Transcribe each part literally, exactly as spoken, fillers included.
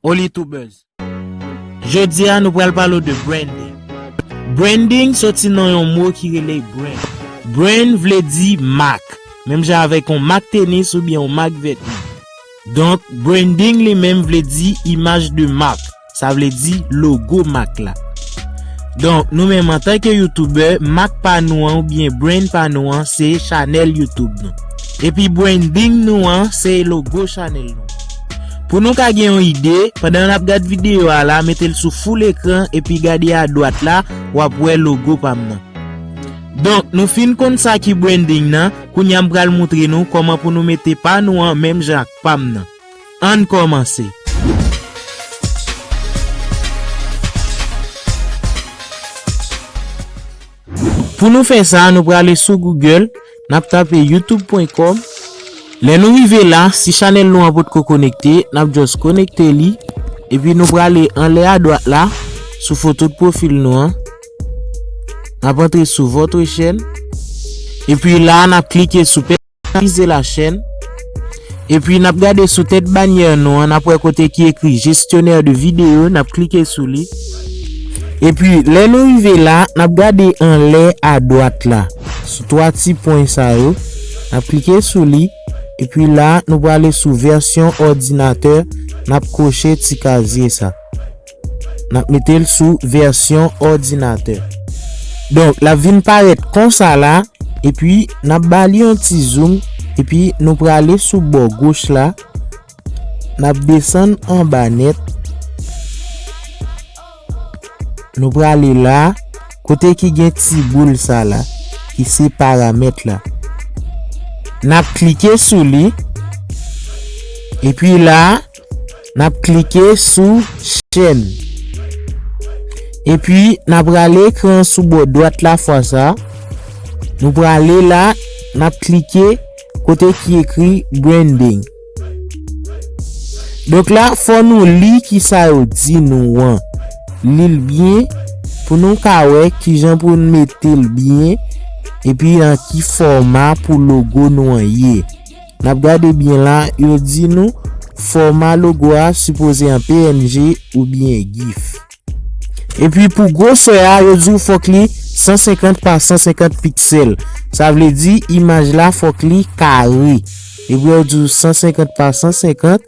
Olitubers. Jodi a, nou pral pale w de branding. Branding soti nan yon mo ki rele brand. Brand vle di mak, menm jan avèk yon mak tenis oubyen yon mak vètman. Donk, branding li menm vle di imaj de mak, sa vle di logo mak la. Donk, nou menm antanke youtubè, mak pa nou an oubyen brand pa nou an se chanèl YouTube nou. Epi branding nou an se logo chanèl nou. Pou nou ka gen yon ide, pandan n ap gad videyo a la, mete l sou full ekran epi gade adwat la, w ap wè logo pa m nan. Donk, nou fin konn sa ki branding nan, kounye a m pral moutre nou kòman pou nou mete pa nou an menm jan ak pa m nan. Ann kòmanse. Pou nou fè sa, nou prale sou Google, n ap tape youtube pwen kòm. Lè nou rive la, si chanèl nou an potko konekte, n ap just konekte li, epi nou prale anlè adwat la, sou foto de pwofil nou an. N ap antre sou votre chaîne, epi la, n ap klike sou personnaliser la chaîne. Epi n ap gade sou tèt banyè nou an, n ap wè kote ki ekri gestionnaire de vidéo, n ap klike sou li. Epi lè nou rive la, n ap gade anlè adwat la, sou twa ti pwen sa yo, n ap klike sou li. Epi la, nou prale sou version ordinateur, n ap koche ti kazye sa. N ap mete l sou version ordinateur. Donk, l ap vin parèt konsa la, epi n ap ba li yon ti zoom, epi nou prale sou bò goch la, n ap desann anba nèt, nou prale la, kote ki gen ti boul sa la, ki se paramèt la. N ap klike sou li, epi la, n ap klike sou chaîne. Epi, n ap rale ekran sou bò dwat la fwa sa. Nou prale la, n ap klike kote ki ekri branding. Donk la, fò nou li ki sa yo di nou an. Li l byen pou nou ka wè kijan pou n mete l byen, epi nan ki fòma pou logo nou an ye. N ap gade byen la, yo di nou fòma logo a sipoze an P N G oubyen gif. Epi pou gwosè a, yo di w fòk li san senkant pa san senkant piksèl. Sa vle di imaj la fòk li kare. Depi yo di w san senkant pa san senkant,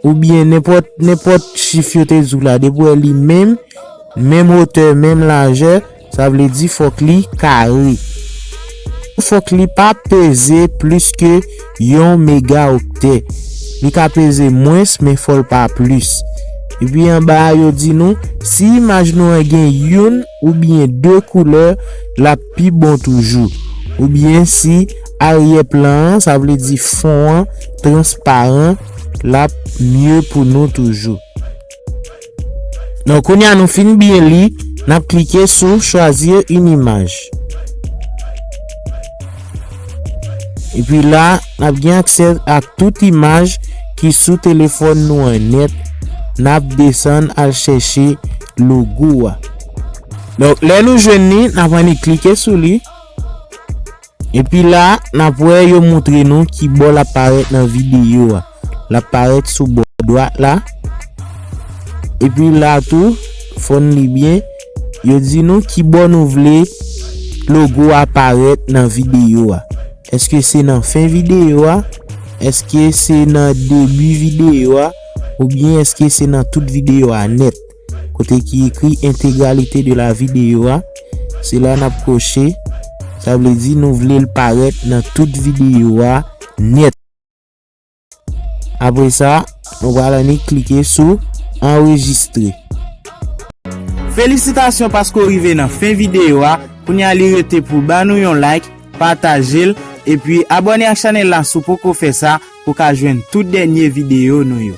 oubyen nenpòt, nenpòt chif yo te di w la, depi w wè li menm, menm wotè, menm lajè, sa vle di fòk li kare. Fòk li pa peze plis ke yon megaoktè. Li ka peze mwens, men fò l pa plis. Epi anba a, yo di nou, si imaj nou an gen youn oubyen de koulè, l ap pi bon toujou. Oubyen si aryè plan an, sa vle di fon an, transparan, l ap mye pou nou toujou. Donk, kounye a nou fin byen li, n ap klike sou choisir une image. Epi la, n ap gen aksè ak tout imaj ki sou telefòn nou an nèt. N ap desann al chèche logo a. Donk, lè nou jwenn li, n ap annik klike sou li. Epi la, n ap wè yo moutre nou ki bò l ap parèt nan videyo a. L ap parèt sou bò dwat la. Epi la tou, fò n li byen, yo di nou ki bò nou vle logo a parèt nan videyo a. Èske se nan fen videyo a? Èske se nan debi videyo a? Oubyen èske se nan tout videyo a nèt? Kote ki ekri intégralité de la vidéo a, se la n ap koche. Sa vle di nou vle l parèt nan tout videyo a nèt. Apre sa, nou pral annik klike sou anrejistre. Felisitasyon paske w rive nan fen videyo a. Kounye a li rete pou ba nou yon like, pataje l, epi abòne ak chanèl la si w poko fè sa pou w ka jwenn tout dènye videyo nou yo.